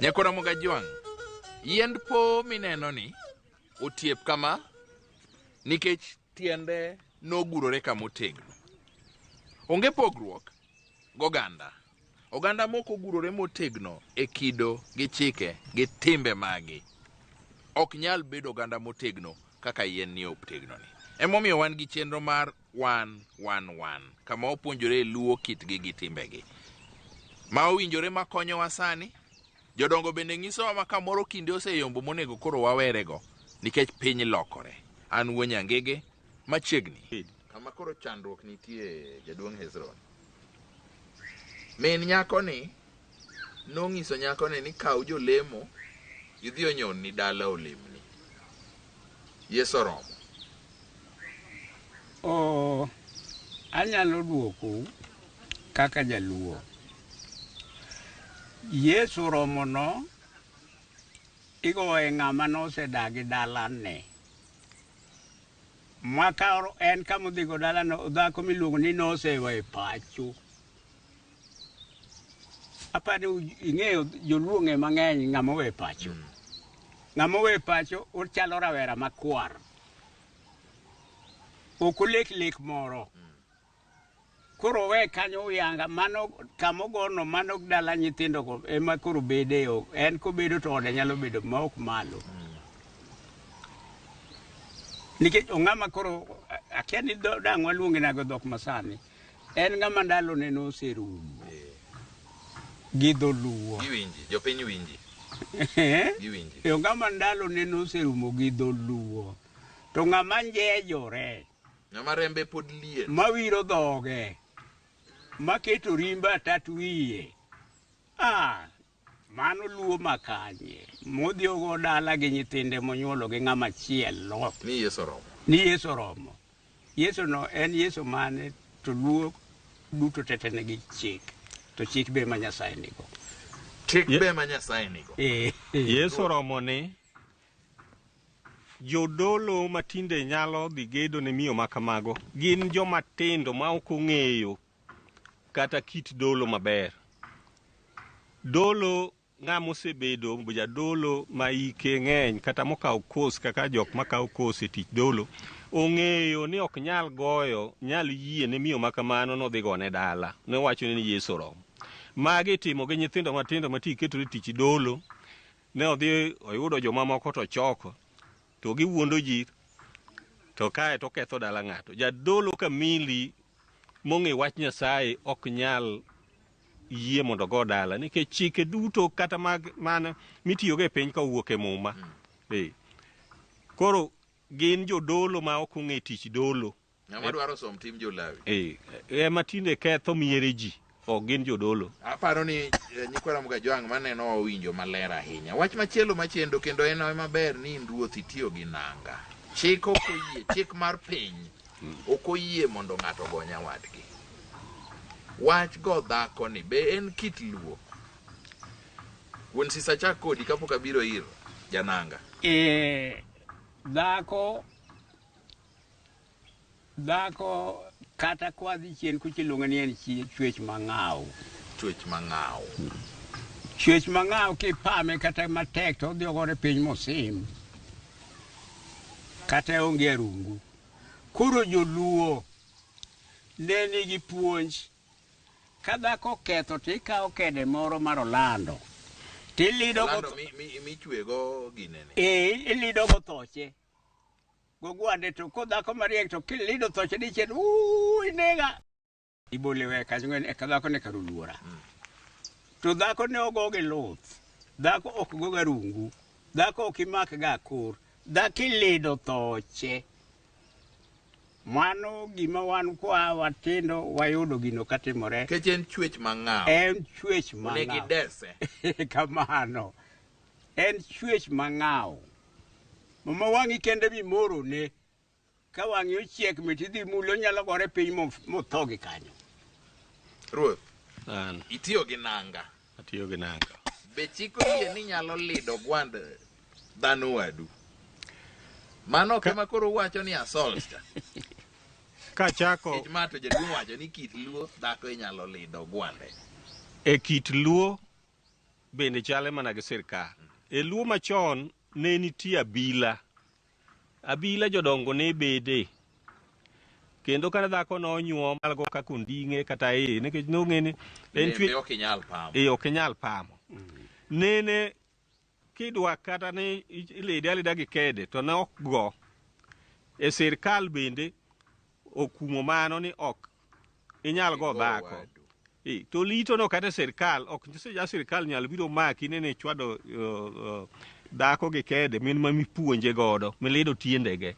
Nyakora Mogajwang', yiend po mineno ni otiep kama nikech tiende nogurore kama otegno. Onge pogruok goganda. Oganda mok ogurore motegno e kido gi chike gi timbe magi ok nyal bedo oganda motegno kaka yien ni otegnoni. Emomiyo wan gi chenro mar 1 1 1 kama wapuonjore luwo kitgi gi timbegi ma owinjore makonyowa sani. Jodongo bende nyisowa ma kamoro kinde oseyombo monego koro wawerego nikech piny lokore. An wuo Nyangige machiegni. Kama koro chandruok nitie jaduong' Hezron. Min nyakoni nong'iso nyakoni ni kaw jolemo idhi onyonni dala olemni. Yesu oromo. Oh, anyalo dwokou kaka jaluo. Yesu romono igoye ng'ama nosedagi dalane. Maka en kama odhigo dalano, dhako miluongo ni nosewe pacho. Apani ing'eyo joluo ng'e mang'eny ng'ama owe pacho. Ng'ama owe pacho ochalo rawera makwar. Ok olek lek moro. Koro owe kanyo uyanga mano kamogono mano dala nyithindo go ema koro bede en kobedo to ode nyalo bedo ma ok malo. Nikech ong'ama koro akia ni dang' waluonge nago dhok masani. En ng'ama ndalone noserumo gi dholuo. Giwinji, jopiny winji. Giwinji. E ng'ama ndalone noserumo gi dholuo. To ng'ama njejore. Ng'ama rembe pod liet. Mawiro dhoge. Maketo rimbe atat wiye. Ah, mano luo makanye. Modhi ogo dala gi nyithinde monyuolo gi ng'ama chielo. Ni Yesu oromo. Ni Yesu oromo. Yesu no en Yesu mane to luo duto tete nigi chik. To chik be ma Nyasaye nigo. Chik be ma Nyasaye nigo. Yesu oromo ni jodolo matinde nyalo dhi gedo ne miyo ma kamago gin joma tindo ma ok ong'eyo kata kit dolo maber. Dolo ng'ama osebedo jadolo ma ike ng'eny kata mokawo kos kaka jok makawo kos e tich dolo ong'eyo ni ok nyal goyo nyal yie ne miyo ma kamano nodhi gone dala ne wacho ni Yesu oromo. Magi itimo gi nyithindo matindo ma ti ketore tich dolo ne odhi oyudo jomamoko to choko to giwuondo ji to kae to ketho dala ng'ato. Jadolo kamili mong'e wach Nyasaye ok nyal yie mondo go dala nikech chike duto kata mag mana mitiyogo e piny ka owuok e muma. Koro gin jodolo ma ok ong'e tich dolo. Ng'ama dwaro som tim jolawi. Ema tinde ketho miere ji, ok gin jodolo. Aparo ni nyikwa Ramogi Ajwang' maneno owinjo maler ahinya. Wach machielo machendo kendo en maber ni in ruoth itiyo gi nanga. Chik ok oyie, chik mar piny ok oyie mondo ng'ato ogo nyawadgi. Wach go dhako ni be en kit luo? Wuon Sisa chak kodi kapok abiro ir jananga. Dhako kata kwadhi chien kucha iluongo ni en chwech mang'aw. Chwech mang'aw. Chwech mang'aw kipame kata matek to odhi ogore piny mosim. Kata onge arungu. Koro joluo ne nigi puonj. Ka dhako oketho to ikawo kede moro mar olando. Tilido go Olando michwego ginene. Ilido go thoche. Gogwande to ko dhako mariek to kilido thoche dichiel, "Ooh, inega." Ibole we kanyo ng'en eka dhako ne kar oluora. To dhako ne ogo gi luth. Dhako ok go garungu. Dhako ok imak ga kor. Dhako ilido thoche. Mano gima wan kwa watindo wayudo gino katimore. Nikech en chwech mang'aw. En chwech mang'aw. Onego idese. Kamano. En chwech mang'aw. Mama wang'i kende mimorone. Ka wang'i ochiek mit idhi mulo nyalo gore piny motho gi kanyo. Ruoth, An. Itiyo gi nanga. Atiyo gi nanga. Be chik oyie ni nyalo lido gwand dhano wadu? Mano ok ema koro uwacho ni assault cha. Kachako. Nikech ma to jaduong' wacho ni kit luo dhako inyalo lido gwande. E kit luo bende chale mana gi sirkal. E Luo machon ne nitie abila. Abila jodongo ne bede. Kendo kane dhako nonyuom go kaka onding'e kata iye nikech nong'e ni en Lembe ok inyal pamo. e ok inyal pamo. Nene kidwa kata ni ilide alida gi kede to ne ok go. E sirkal bende okumo mano ni ok inyal go dhako. wadu. E, to lito no kata e sirkal ok nyis ni ja sirkal nyal biro maki nene ichwado dhako gi kede min ma mipuonje godo milido tiendege.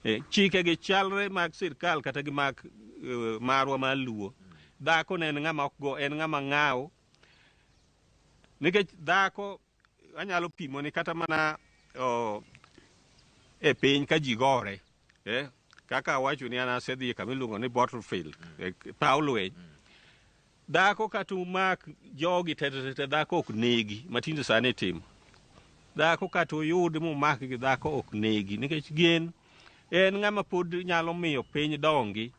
E, chike gi chalre mag sirkal kata gi mag marwa mar Luo. Dhako ne en ng'ama ok go, en ng'ama ng'aw. Nikech dhako anyalo pimo ni kata mana e piny ka ji gore kaka awacho ni an asedhi kama iluongo ni Battlefield paw lweny. Dhako kata umak jogi te te te dhako ok negi matinde sani itimo. Dhako kata uyud mumak gi dhako ok negi nikech gin en ng'ama pod nyalo miyo piny dongi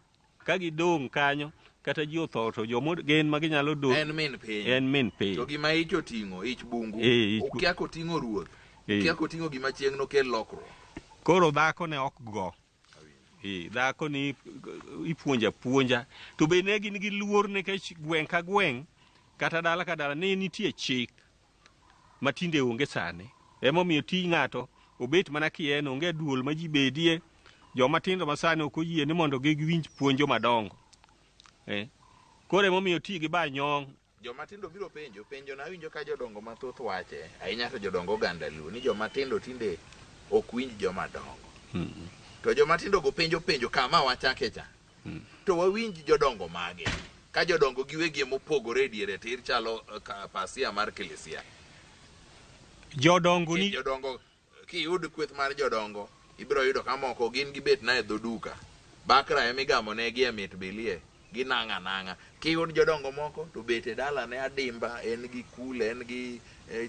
ka gidong' kanyo kata ji otho to jomo gin ma ginyalo dong' En min piny. en min piny. To gima ich oting'o, ich bungu, Eh, ich bu- okia koting'o ruoth, Eh. okia koting'o gima chieng' nokel lokruok. Koro dhako ne ok go. E, dhako ni ipuonjo apuonja to be ne gin gi luor nikech gweng' ka gweng' kata dala ka dala ne nitie chik ma tinde onge sani. Emomiyo ti ng'ato obet mana kien onge duol ma ji bedie. Joma tindo ma sani ok oyie ni mondo giwinj puonjo madongo. Koro emomiyo ti gi banyong'. Joma tindo biro penjo, penjo na awinjo ka jodongo mathoth wache, ahinya to jodongo oganda Luo, ni joma tindo tinde ok winj joma dongo. To joma tindo go penjo penjo kama wachake cha. To wawinj jodongo mage. Ka jodongo giwegi mopogore e diere tir chalo ka pasia mar kilisia. Jodongo ni Jodongo kiyud kweth mar jodongo ibiro yudo ka moko gin gibet na e dho duka. Bakra emigamo negi e mit bilie. Ginang'a nang'a. Kiyud jodongo moko to bet e dalane adimba, en gi kule, en gi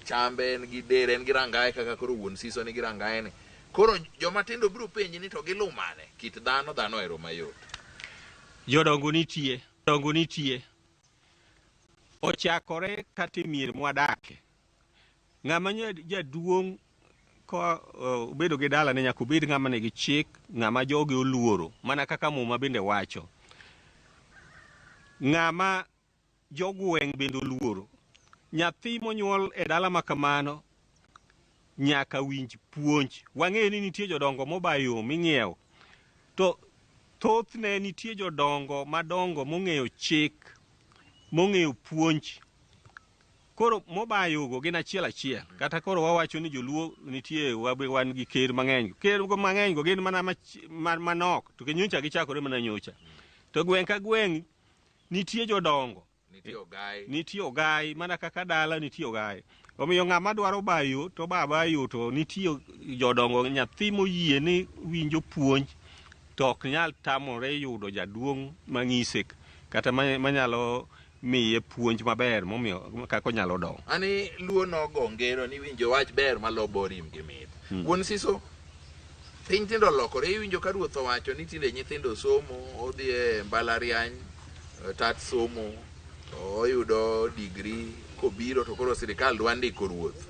chambe, en gi dere, en gi rangae kaka koro wuon siso nigi rangae ni. Koro joma tindo biro penji ni to gilumane. Kit dhano, dhano ohero mayot. Jodongo nitie, jodongo nitie. Ochakore kata e mier mwadake. Ng'ama jaduong' ka obedo gi dalane nyaka obed ng'ama nigi chik, ng'ama joge oluoro, mana kaka Muma bende wacho. Ng'ama jogweng' bende oluoro. Nyathi monyuol e dala ma kamano nyaka winj puonj. Wang'eyo ni nitie jodongo mobayo ming'iewo. To thothne nitie jodongo madongo mong'eyo chik, mong'eyo puonj. Koro mobayogo gin achiel achiel. Kata koro wawacho ni joluo nitie wan gi ker mang'eny. Ker go mang'eny go gin mana manok to nyocha gichakore mana nyocha. To gweng' ka gweng' nitie jodongo. Nitie ogai. Nitie ogai mana kaka dala nitie ogai. Omiyo ng'ama dwaro bayo to ba bayo to nitie jodongo nyathi moyie ni winjo puonj to ok nyal tamore yudo jaduong' mang'ise kata manyalo miye puonj maber momiyo kaka onyalo dongo. Ani Luo nogo ngero ni winjo wach ber malo borim gi mit. Wuon siso piny tindo olokore iwinjo ka ruoth owacho ni tinde nyithindo somo odhi e mbalariany tat somo oyudo degree kobiro to koro sirikal dwa ndiko ruoth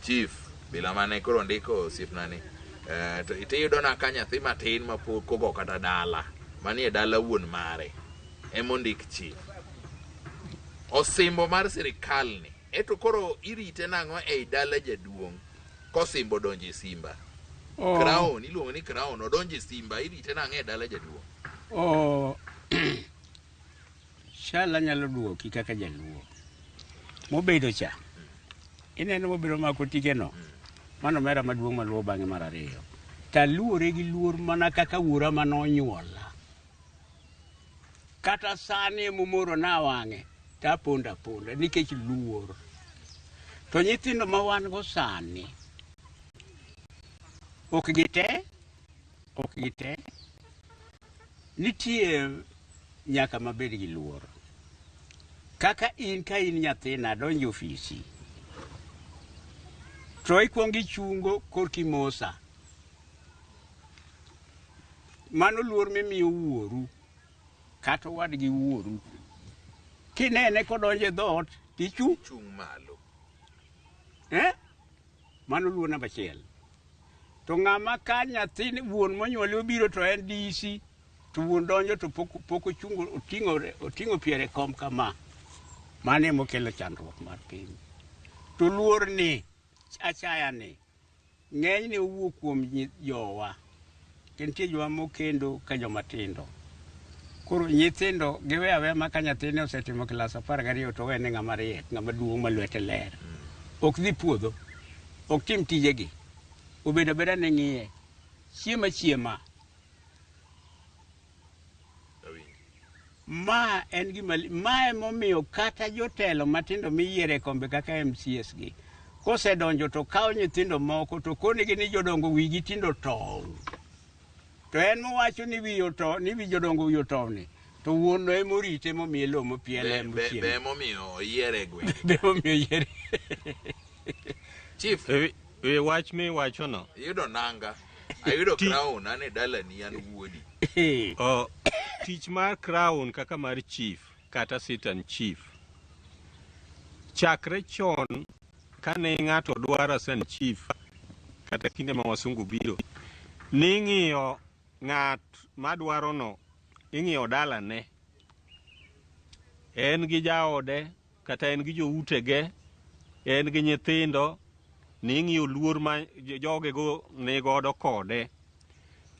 chief bila mane koro ndiko osiepnani to iyudo na ka nyathi matin mapok ogo kata dala manie dala wuon mare emondik chief. Osimbo mar sirikal ni eto koro irite nang'o ei dala jaduong' kosimbo donjo e simba. Crown iluongo ni crown odonjo e simba irite nang'o e dala jaduong'. Shala nyalo duoki kaka jaluo. Mobedo cha. Ineno mobedo mako tijeno. Mano mera maduong' maluwo bang'e mar ariyo. Taluore gi luor mana kaka wuora manonyuola. Kata sani emomoro na wang'e taponda aponda nikech luor. To nyithindo ma wan go sani ok gite, ok gite. Nitie nyaka mabed gi luor. Kaka in ka in nyathina donjo ofisi to ikwongo ichungo korki mosa. Mano luor mimiyo wuoru kata owadgi wuoru. Kinene kodonjo e dhoot tichung' Chung' malo. Eh? Mano luo namba achiel. To ng'ama ka nyathini wuon monyuole obiro to en DC to wuon donjo to pok ochungo oting'o piere kom kama. Mano ema okelo chandruok mar piny. To luor ni, achaya ni, ng'enyne owuok kuom jowa. Nitie jowa mokendo ka joma tindo. Koro nyithindo giwe aweya ma ka nyathine osetimo kilas 12 to owene ng'ama riek, ng'ama duong' ma lwete ler. Ok dhi puodho, ok tim tijegi. Obedo abeda ni ng'iye. Chiema chiema. Ma en gima ma emomiyo kata jotelo matindo miyiero e kombe kaka MCS gi kosedonjo to kawo nyithindo moko to konigi ni jodongo wigi tindo tow. To en mowacho ni wiye otow, ni wi jodongo wiye otow ni to wuon no emorite momiye lowo mopiele mochiemo. Be emomiyo oyiere e gwenge. Be emomiyo oyiere. Chief. E wach miwachono. Iyudo nanga. Ayudo crown an e dalani an wuodi. Tich mar crown kaka mar chief kata assistant chief. Chakre chon kane ng'ato dwaro assistant chief kata kinde ma wasungu biro, ning'iyo ng'at madwarono, ing'iyo dalane. En gi jaode kata en gi joutege, en gi nyithindo, ning'iyo luor ma jogego nigodo kode.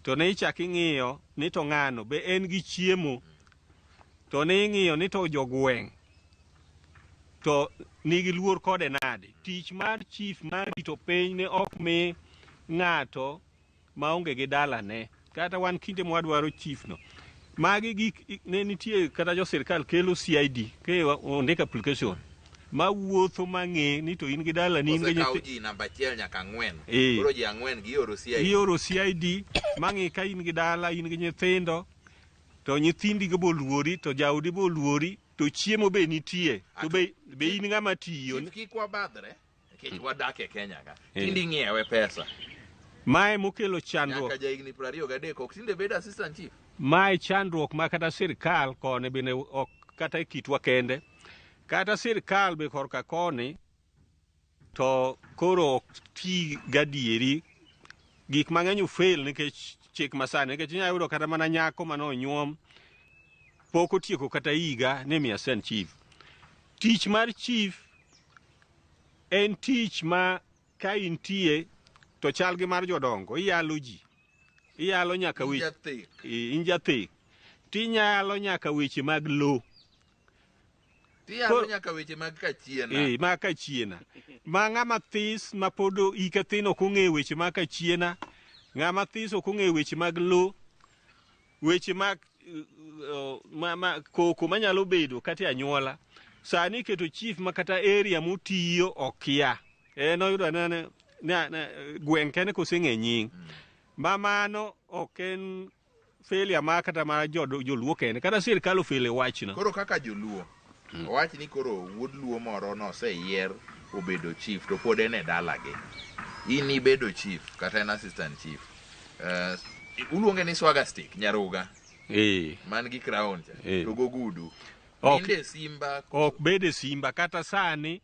To ne ichak ing'iyo ni to ng'ano be en gi chiemo, to ne ing'iyo ni to jogweng' to nigi luor kode nade. Tich mar chief mar rito piny ne ok mi ng'ato maonge gi dalane. Kata wan kinde mwadwaro chief no, magi gik ne nitie kata jo sirkal kelo CID ke ondik application ma wuotho mang'e ni to in gi dalani, in gi Osekaw ji namba 1 nyaka 4. Koro ji 4 gioro CID. Gioro CID mang'e ka in gi dala, in gi nyithindo, to nyithindi go boluori, to jaodi boluori, to chiemo be nitie, to be in ng'ama tiyo. Chief kik wabadhre, nikech wadak e Kenya ka. Tinde ing'iewe pesa. Mae mokelo chandruok. Nyaka jahigni 23 ok tinde bedo assistant chief. Mae chandruok ma kata sirkal koni bende ok kata e kitwa kende. Kata sirkal be korka koni to koro ok ti gadieri. Gik mang'eny ofail nikech chik masani, nikech inyalo yudo kata mana nyako mane onyuom pok otieko kata higa ni miya assistant chief. Tich mar chief en tich ma ka intie to chal gi mar jodongo, iyalo ji, iyalo nyaka weche, in jathek, tinyalo nyaka weche mag lo, tiyalo nyaka weche mag kachiena. Mag kachiena. Ma ng'ama this ma pod hike thin ok ong'eyo weche mag kachiena, ng'ama this ok ong'eyo weche mag lo, weche mag koko manyalo bedo kata e anyuola. Sani iketo chief ma kata area motiyo okia. En oyudo ne gweng' kende koseng'e nying. Ma mano ok en failure ma kata mar joluo kende, kata sirkal ofele wachno. Koro kaka joluo, owach ni koro wuod luo moro noseyier obedo chief to pod en e dalagi. In ibedo chief kata en assistant chief. Uluonge ni swagger stick, nyaruga. Man gi crown cha, to gogudu. Ninde simba. Ok bede simba kata sani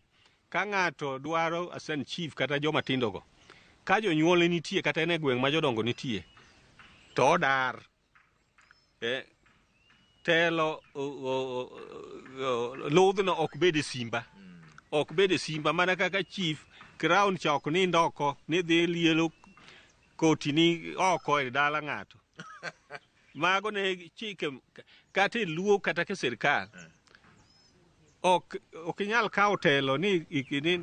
ka ng'ato dwaro assistant chief kata joma tindo go. Ka jonyuolne nitie kata en e gweng' ma jodongo nitie, to odar. Telo ludhno ok bede simba. Ok bede simba mana kaka chief crown cha ok nind oko, ni dhi lielo koti ni oko e dala ng'ato. Mago ne chike kata e Luo kata ke sirkal. Ok inyal kawo telo ni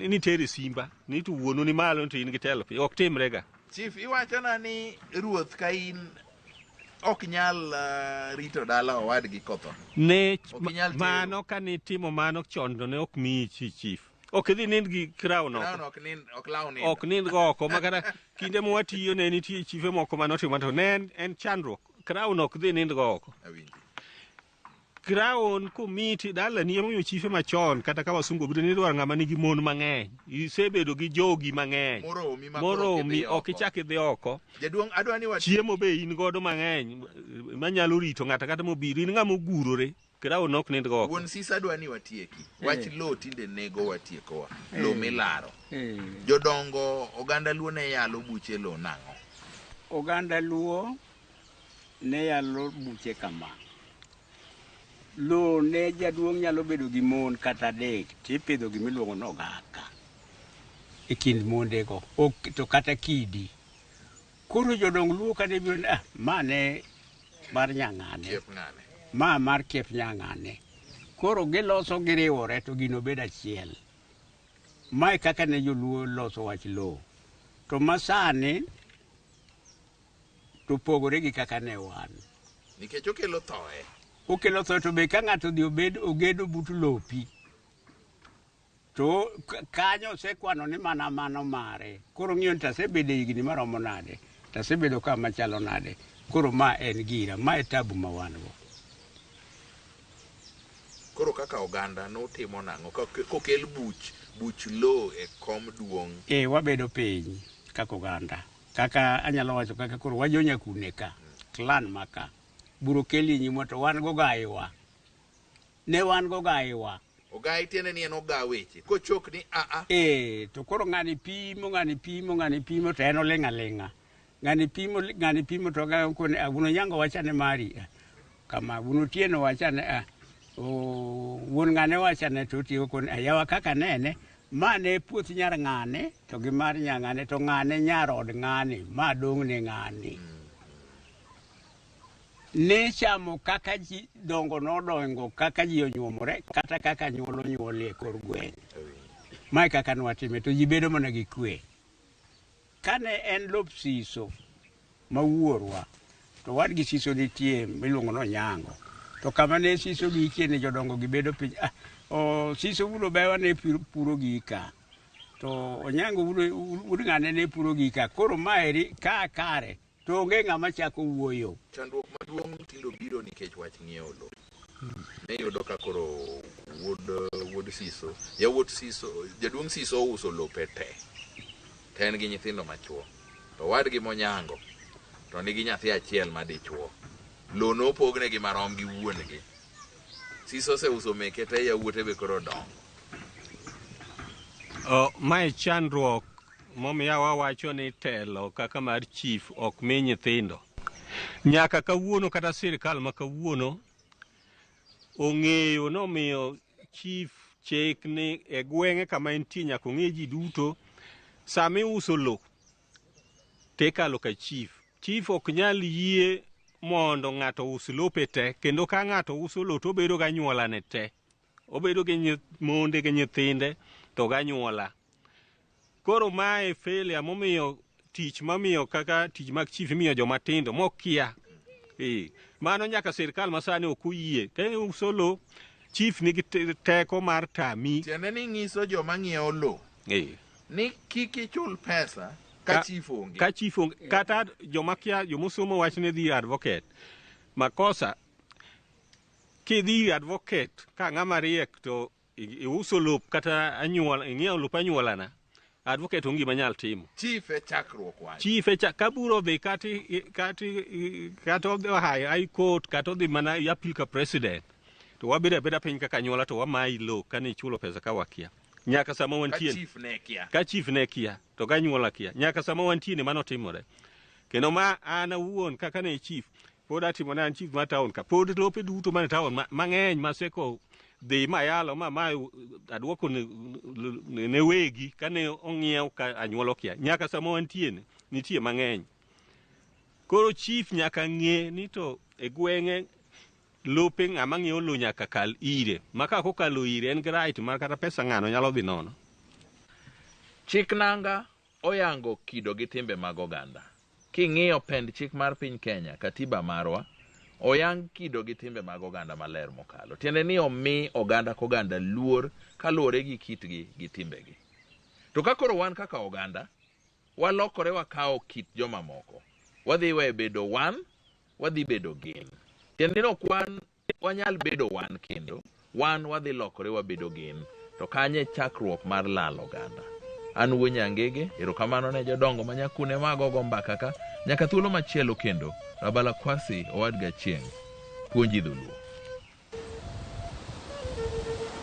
nitere simba, ni to wuonu ni malo to in gi telo piny. Ok timre ga. Chief, iwachona ni ruoth ka in ok nyal rito dala owadgi kotho. Ne mano kane timo mano chon to ne ok miyi chief. Ok idhi nind gi crown oko. Crown ok nind, ok law nindo. Ok nind go oko, ma kata kinde mwatiyo ne nitie chife moko manotimo to ne en chandruok. Crown ok dhi nind go oko. Awinji. Crown komiti dalani emomiyo chife machon kata ka wasungu obiro ni idwaro ng'ama nigi mon mang'eny. Isebedo gi jogi mang'eny. Moromi ma moromi ok ichak idhi oko. Jaduong' adwa ni chiemo be in godo mang'eny manyalo rito ng'ato kata mobiro. In ng'ama ogurore. Crown ok nind go oko. Wuon Sisa dwa ni watieki. Wach lowo tinde nego watiekowa. Lowo milaro. Eh. Jodongo oganda Luo ne yalo buche lowo nang'o? Oganda Luo ne yalo buche kama. Lowo ne jaduong' nyalo bedo gi mon kata adek tipidho gimiluongo ni ogaka e kind mondego ok, to kata kidi. Koro jodong Luo kane biro ni ah, ma ne mar nyang'ane. Kiep ng'ane. Ma mar kiep nyang'ane. Koro giloso giriwore to gino bedo achiel. Mae kaka ne joluo loso wach lowo. To masani to pogore gi kaka ne wan. Nikech okelo thoe. Okelo tho to be ka ng'ato odhi obed ogedo but lopi to kanyo osekwano ni mana mano mare. Koro ng'iyo ni tasebedo e higni maromo nade, tasebedo ka machalo nade. Koro ma en gira, ma e tabu ma wan go. Koro kaka oganda nutimo nang'o kokel buch lowo e kom duong'? E wabedo piny kaka oganda. Kaka anyalo wacho kaka koro wajo Nyakune ka, clan maka. Buro keli nyimwa to wan go gaiwa. Ne wan go gaiwa. Ogai tiende ni en oga weche. Kochok ni a a. E, to koro ng'ani pimo, ng'ani pimo, ng'ani pimo to en oling' aling'a. Ng'ani pimo, ng'ani pimo to ogai kone, ah, wuon Onyango wachane mari. Ah, kama wuon Otieno wachane, ah, wuon ng'ane wachane to otieko kone, ah, yawa kaka nene, ma ne puoth nyar ng'ane to gi mar nyar ng'ane to ng'ane nyar od ng'ani, ma dong' ne ng'ani. Ne chamo kaka ji dongo nodongo, kaka ji onyuomore, kata kaka nyuol onyuol e kor gweng'. Mae kaka nwatime to ji bedo mana gi kwe. Kane en lop siso ma wuorwa, to wadgi siso nitie miluongo ni Onyango. To kama ne siso gikie ni jodongo gibedo piny, ah, o, siso wuod Obewa ne puro gika. To Onyango wuod ng'ane ne puro gika. Koro maeri ka kare to onge ng'ama chako wuoyo. Chandruok maduong' tindo biro nikech wach ng'iewo lowo. Ne yudo ka koro wuod siso, yawuot siso, jaduong' siso ouso lope te. To en gi nyithindo machuo. To wadgi monyango to nigi nyathi achiel ma dichuo. Lowo nopognegi marom gi wuon-gi. Siso oseuso meke te, yawuote be koro odongo. Mae chandruok momiyo wawacho ni telo kaka mar chief ok mi nyithindo. Nyaka kawuono kata sirikal ma kawuono ong'eyo nomiyo chief chik ni e gweng'e kama entie nyaka ong'e ji duto. Sama iuso lo tikalo ka chief. Chief ok nyal yie mondo ng'ato us lope te, kendo ka ng'ato uso lo to obedo gi anyuolane te. Obedo gi monde gi nyithinde to gi anyuola. Koro mae failure momiyo tich mamiyo kaka tich mag chief imiyo joma tindo mokia. Mano nyaka sirikal masani ok oyie. Ka iuso lo, chief nigi teko mar tami. Tiende ni ng'iso joma ng'iewo lo. Ni kik ichul pesa ka chief onge. Ka chief onge. Kata joma kia, joma osomo wach ne dhi advocate. Makosa, kidhi advocate ka ng'ama riek to iuso lop kata anyuola, ing'iewo lop anyuolana, advocate onge gima nyal timo. Chief e chakruok wach. Chief e ka bura odhi kata odhi high court, kata odhi mana appeal ka president, to wabedo abeda piny kaka anyuola to wamayi lo kane ichulo pesa ka wakia. Nyaka sama wantie. Ka chief ne kia. Ka chief ne kia, to ga anyuola kia. Nyaka sama wantie ni mano timore. Kendo ma an awuon kaka ne chief, pod atimo ne an chief mar town ka. Pod lope duto man e town mang'eny maseko dhi mayalo ma aduoko ne wegi kane ong'iew ka anyuola okia. Nyaka sama wantie ni, nitie mang'eny. Koro chief nyaka ng'e ni to e gweng'e lope ng'ama ng'iewo lo nyaka kal ire. Ma ka ok okalo ire en gi right mar kata pesa ng'ano nyalo dhi nono. Chik nanga oyango kido gi timbe mag oganda. King'iyo pend chik mar piny Kenya, katiba marwa, oyang kido gi timbe mag oganda maler mokalo. Tiende ni omi oganda koganda luor kaluwore gi kitgi gi timbegi. To ka koro wan kaka oganda, walokore wakawo kit jomamoko. Wadhi weyo bedo wan, wadhi bedo gin. Tiende ni ok wan wanyal bedo wan kendo, wan wadhi lokore wabedo gin. To kanye chakruok mar lal oganda. An wuo Nyangege, erokamano ne jodongo ma Nyakune magogo mbaka ka, nyaka thuolo machielo kendo, Rabala Kwasi owadgi Achieng', puonji dholuo.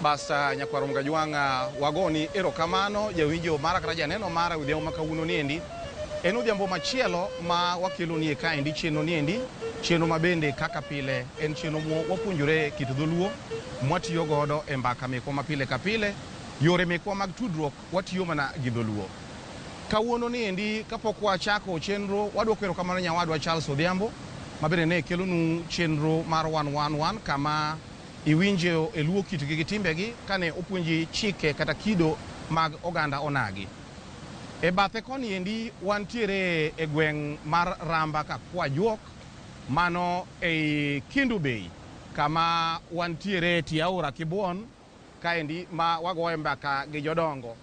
Bas nyakwaro Mgajwang' wagoni erokamano jawinjo mara kata janeno mara odhiambo ma kawuono niendi. En odhiambo machielo ma wakelonie kaendi chenro niendi, chenro ma bende kaka pile en chenro ma wapuonjore kit dholuo mwatiyo godo e mbaka mekwa ma pile ka pile, yore mekwa mag tudruok watiyo mana gi dholuo. Kawuono niendi kapok wachako chenro wadwoko erokamano nyawadwa Charles Odhiambo ma bende ne kelonu chenro mar 111 kama iwinjo e luo kitgi gi timbegi kane opuonji chike kata kido mag oganda onagi. E bathe koni endi wantiere e gweng' mar Ramba Kakwajuok mano ei Kendu Bay kama wantiere tie aora Kibuon kaendi ma wagoye mbaka gi jodongo.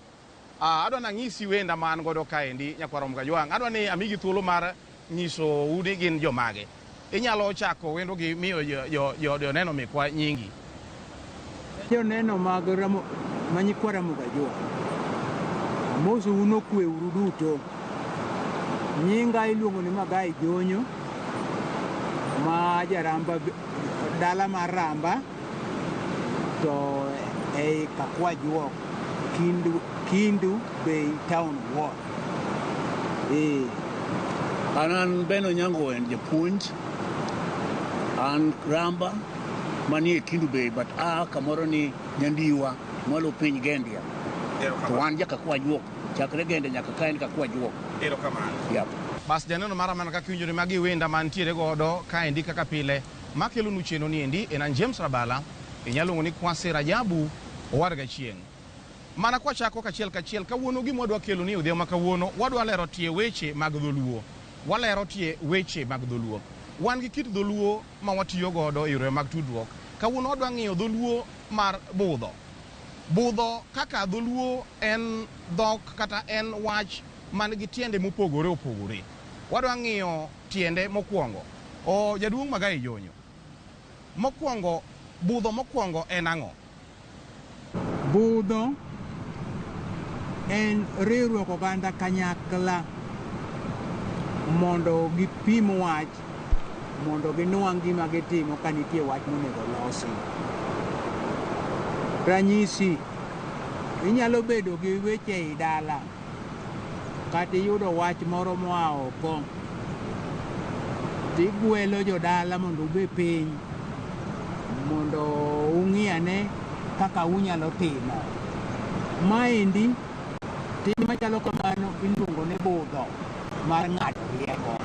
Adwa nang'isi wenda ma an godo kaendi nyakwaro Mgajwang'. Adwa ni amigi thuolo mar nyisou ni gin jomage. Inyalo chako wendo gi miyo joneno mekwa nyingi. Joneno mag Ramo, manyikwa Ramogi Ajwang', amosou nokwe uru duto. Nyinga iluongo ni Magai Jonyo, ma jaramba dala mar Ramba, to ei Kakwajuok, Kindu Bay Town Ward. An an Ben Onyango en japuonj. An Ramba manie Kendu Bay but a kamoro ni Nyandiwa mwalo piny Gendia. To wan jaka Kwajuok, chakre Gendia nyaka ka en Kakwajuok. Erokamano. Yep. Bas janeno mara mana kaka iwinjo ni magi wenda mantiere godo kaendi kaka pile makelonu chenro niendi en an James Rabala inyalo luongo ni Kwasi Rajabu owadga chieng'. Mana kwachako kachiel kachiel kawuono gima wadwa kelo ni odhiambo ma kawuono wadwa lero tie weche mag dholuo. Walero tie weche mag dholuo. Wan gi kit dholuo ma watiyo godo e yore mag tudruok. Kawuono wadwa ng'iyo dholuo mar budho. Budho kaka dholuo en dhok kata en wach man gi tiende mopogore opogore. Wadwa ng'iyo tiende mokwongo. O jaduong' Magai Jonyo. Mokwongo, budho mokwongo en ang'o? Budho en riwruok oganda kanyakla mondo gipim wach mondo ginwang' gima gitimo ka nitie wach monego losi. Ranyisi, inyalo bedo gi weche ei dala kata iyudo wach moro moa oko tigwelo jodala mondo ube piny mondo ung'i ane kaka unyalo timo. Maendi tim machalo kamano iluongo ni budho mar ng'ado rieko.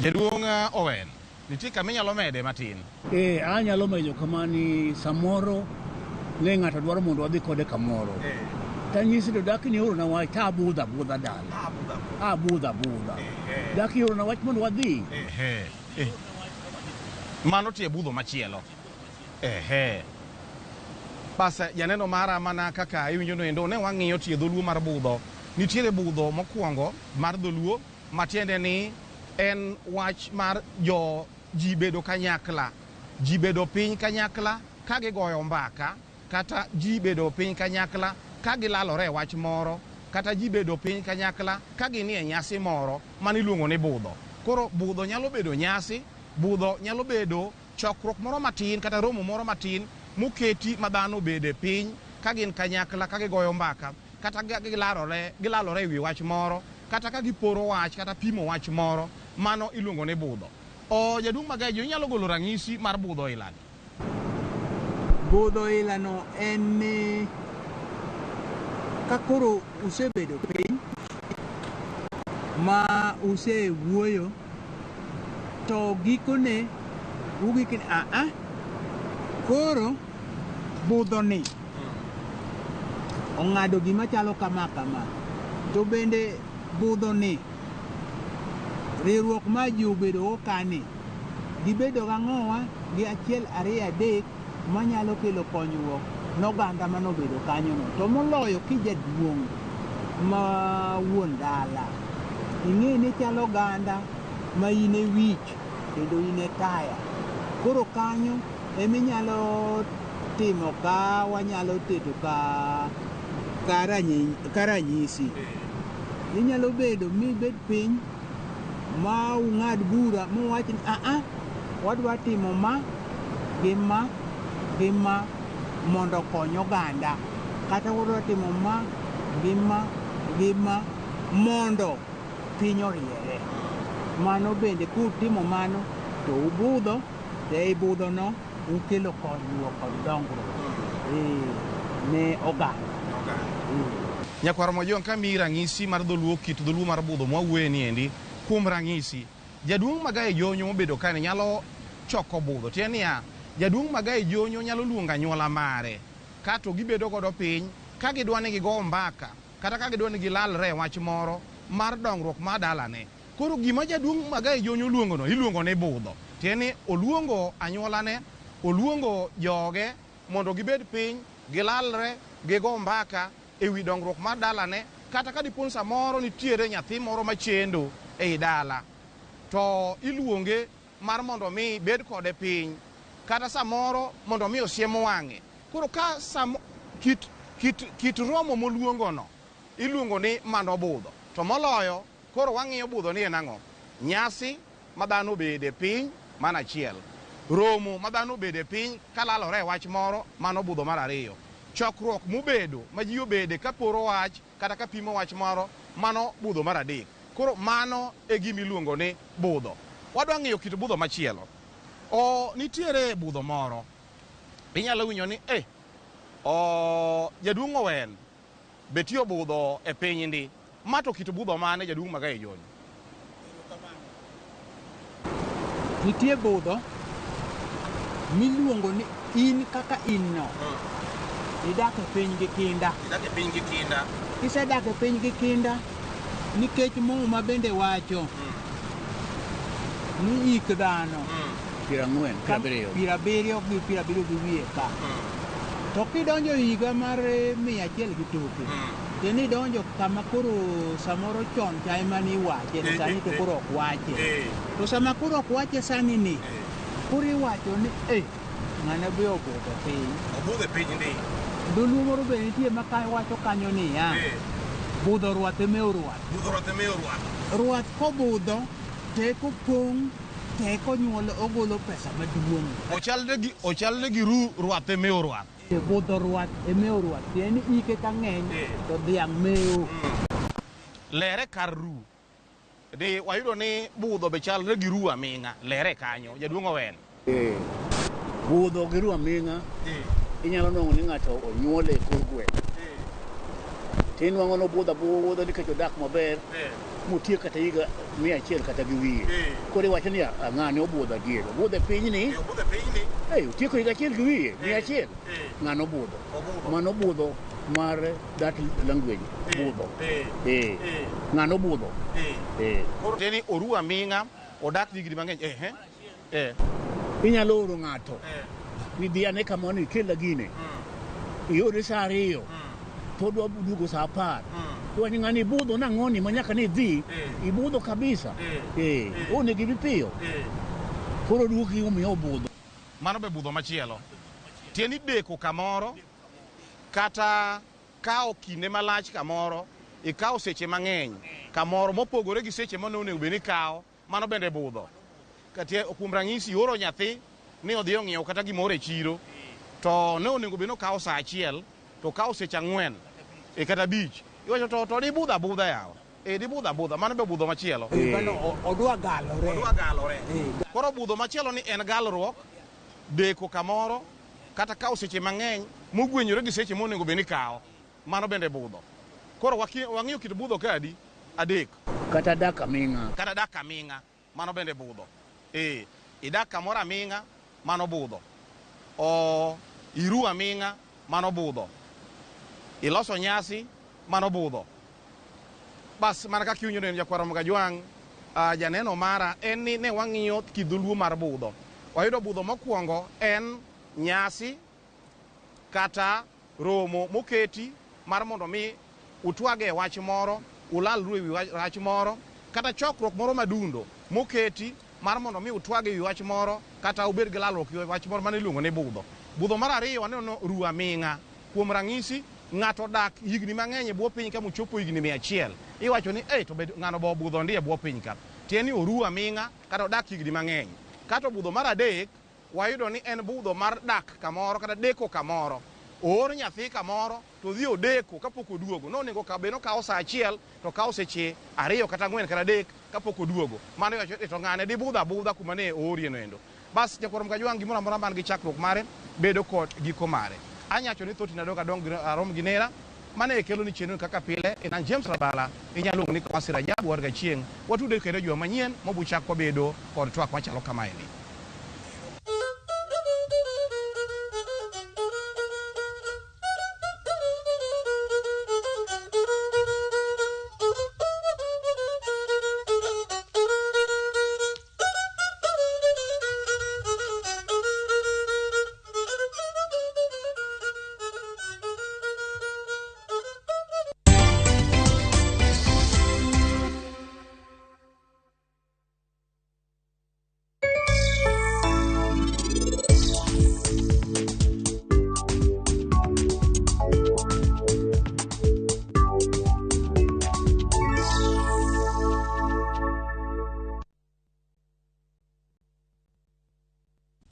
Jaduong' Owen, nitie kama inyalo mede matin? Anyalo medo kama ni samoro ne ng'ato dwaro mondo wadhi kode kamoro. Tanyisi to dak ni orona wach to abudha abudha dala. Abudha abudha. Dak iorona wach mondo wadhi. Ehe. Mano tie budho machielo. Ehe. Bas janeno mara mana kaka iwinjo no endo ne wang'iyo tie dholuo mar budho. Nitiere budho mokwongo mar dholuo matiende ni en wach mar jo ji bedo kanyakla. Ji bedo piny kanyakla ka gigoyo mbaka kata ji bedo piny kanyakla ka gilalore e wach moro kata ji bedo piny kanyakla ka ginie nyasi moro mano iluongo ni budho. Koro budho nyalo bedo nyasi, budho nyalo bedo chokruok moro matin kata romo moro matin moketi ma dhano obede piny ka gin kanyakla ka gigoyo mbaka kata gilalore e wi wach moro kata ka giporo wach kata pimo wach moro mano iluongo ni budho. O jaduong' Magajo inyalo golo ranyisi mar budho ilani? Budho ilano en ni ka koro usebedo piny ma usewuoyo to gikone ugik ni aa koro budho ni ong'ado gima chalo kama kama to bende budho ni riwruok ma ji obedo go kani gibedo gang'owa gi achiel ariyo adek manyalo kelo konyruok n'oganda manobedo kanyono to moloyo kijaduong' ma wuon dala ing'e ni chalo oganda ma in e wich kendo in e taya koro kanyo eminyalo timo ka wanyalo teto ka ranyisi inyalo bedo mibed piny ma ung'ad bura muwach ni aa wadwa timo ma gi ma gi ma mondo okony oganda. Kata wadwa timo ma gi ma gi ma mondo piny oriere. Mano bende kutimo mano to ubudho, to ei budhono ukelo konyruok kod dongruok ne oganda. Nyakwar Mojong, kamiyi ranyisi mar dholuo, kit dholuo mar budho mwawuoye ni endi, kuom ranyisi, jaduong' Magayi Jonyo mobedo kae nyalo choko budho. Tiende niya, jaduong' Magayi Jonyo nyalo luongo anyuola mare, kato gibedo godo piny, ka gidwa ni gigo mbaka, kata ka gidwa ni gilalre e wach moro mar dongruok mar dalane. Koro gima jaduong' Magayi Jonyo oluongono, iluongo ni budho. Tiende ni oluongo anyuolane, oluongo joge mondo gibed piny, gilalre, gigo mbaka e wi dongruok mar dalane, kata ka dipo ni samoro nitiere nyathi moro machendo ei dala, to iluonge mar mondo mi bed kode piny, kata samoro mondo mi osiem wang'e. Koro ka kit romo moluongono iluongo ni mano budho. To moloyo, koro wang'iyo budho ni en ang'o? Nyasi ma dhano obede piny, mano achiel. Romo ma dhano obede piny kalalore e wach moro, mano budho mar ariyo. Chokruok mobedo ma ji obede kaporo wach kata kapimo wach moro, mano budho mar adek. Koro mano e gima iluongo ni budho. Wadwa ng'iyo kit budho machielo. Nitiere budho moro. Inyalo winjo ni jaduong' Owen beti obudho e piny ndi. Ma to kit budho mane jaduong' Magayi Jonyo? Nitie budho miluongo ni in kaka in no. Idak e piny gi kinda. Idak e piny gi kinda. Kisedak e piny gi kinda, nikech Muma bende wacho ni ik dhano 40, 70. 70 gi 70 gi wiye ka. To kidonjo higa mar 100 gi toke, to nidonjo kama koro samoro chon cha ema niwache, to sani to koro ok wache. To sama koro ok wache sani ni, koro iwacho ni ng'ane be obudho piny. Obudho e piny ndi. Dholuo moro be nitie ma ka wacho kanyo niya, budho rwath emeo rwath. Budho rwath emeo rwath. Rwath kobudho, teko pong', teko nyuol ogolo pesa maduong'. Ochalre gi rwath emeo rwath. Budho rwath emeo rwath, tiende ni ike ka ng'eny to dhiang' meo. Lere kar ru. Di wayudo ni budho be chalre gi ru aming'a. Lere kanyo, jaduong' Owen. Budho gi ru aming'a, inyalo nwang'o ni ng'ato onyuole e kor gweng'. Tinwang'o nobudho abudha nikech odak maber, motiek kata higa 100 kata gi wiye. Koro iwacho ni ng'ani obudho adier. Obudho e pinyni. Obudho e pinyni. Otieko higa 1 gi wiye, 100. Ng'ano obudho. Mano obudho mar that language. Budho. Ng'ano obudho. Koro tiende ni oru aming'a, odak higni mang'eny. Inyalo oro ng'ato. Ni dhi ane kamano ikel gine. Iore sa 2. To odwa duogo sa 10. Iwacho ni ng'ani ibudho nang'oni ma nyaka ni idhi. Ibudho kabisa. Onego ibi piyo. Koro duoki omiyo obudho. Mano be budho machielo. Tiende ni deko kamoro, kata kawo kinde malach kamoro, ikawo seche mang'eny kamoro mopogore gi seche mane onego bed ni ikawo, mano bende budho. Katie, kuom ranyisi, ioro nyathi ni odhi ong'iew kata gimoro e chiro, to ne onego bed ni okawo sa 1, to okawo seche 4, kata 5. Iwacho to dibudho abudha yawa. Dibudho abudha, mano be budho machielo. Mano odwa galore. Odwa galore. Koro budho machielo ni en galruok, deko kamoro, kata kawo seche mang'eny mogwenyore gi seche monego bed ni ikawo. Mano bende budho. Koro wang'iyo kit budho ka adi? 3. Kata dak aming'a. Kata dak aming'a, mano bende budho. Idak kamoro aming'a, mano budho. Iru aming'a, mano budho. Iloso nyasi, mano budho. Bas, mana kaka iwinjo neno Jakwar Ramogi Ajwang', janeno mara, en ni ne wang'iyo kit dholuo mar budho. Wayudo budho mokwongo en nyasi kata romo moketi mar mondo mi utwag e wach moro, ulalru e wi wach moro, kata chokruok moro madundo moketi mar mondo mi utwag e wi wach moro, kata ubed gi lalruok e wi wach moro mano iluongo ni budho. Budho mar ariyo waneno ru aming'a. Kuom ranyisi, ng'ato odak higni mang'eny e bwo piny ka mochopo higni 100. Iwacho ni, to bed ng'ano bo obudho ndi e bwo piny ka. Tiende ni oru aming'a kata odak higni mang'eny. Kato budho mar adek, wayudo ni en budho mar dak kamoro kata deko kamoro. Oor nyathi kamoro to dhi odeko kapok oduogo. Nonego ka bed nokawo sa achiel to kawo seche 2 kata 4 kata 3 kapok oduogo. Mano iwacho ni to ng'ane dibudh abudha kuma ne oorie no endo. Bas jakwar Mkajwang' gimoro amora man gi chakruok mare bedo kod giko mare. Anyacho ni thothne adog adong arom gi nera mane e kelo ni chenro kaka pile en an James Rabala inyalo luongo ni Kwasi Rajabu war gachieng' watude kendo juma manyien mobuchak wabedo kod twak machalo kamaendi.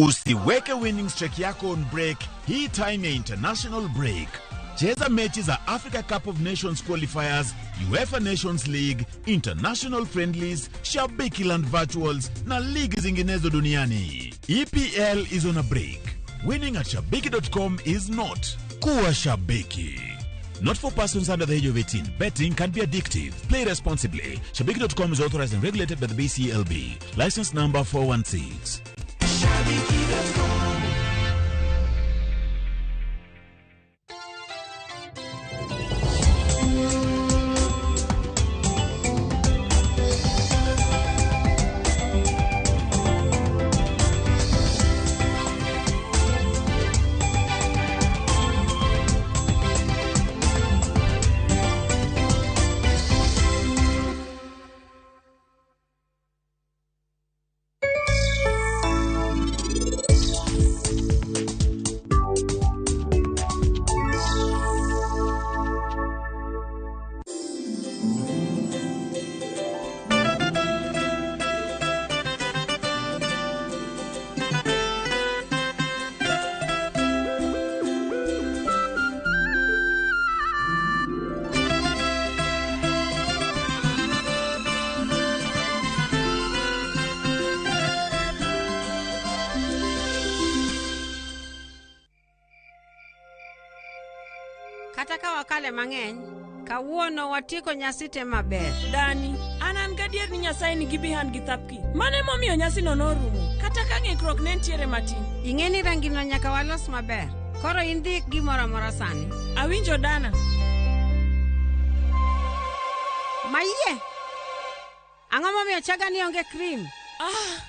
Usiweke winning streak yako on break hii time ya international break. Cheza mechi za Africa Cup of Nations qualifiers, UEFA Nations League, international friendlies, Shabiki Land virtuals na ligi zinginezo duniani. EPL is on a break. Winning at shabiki.com is not. Kuwa shabiki. Not for persons under the age of 18. Betting can be addictive. Play responsibly. Shabiki.com is authorized and regulated by the BCLB. License number 416. Shabiki.com. Kata ka wakale mang'eny, kawuono watieko nyasi te maber. Dani, an gadier ni Nyasaye nigi bihan gi thapki. Mano emomiyo nyasino norumo. Kata ka ng'ikruok ne nitiere matin. Ing'e ni rangino nyaka walos maber. Koro in dhi gimoro amora sani. Awinjo dana. Mayie! Ang'o momiyo chaga ni onge cream? Ah,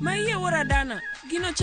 mayie wuora dana. Gino chal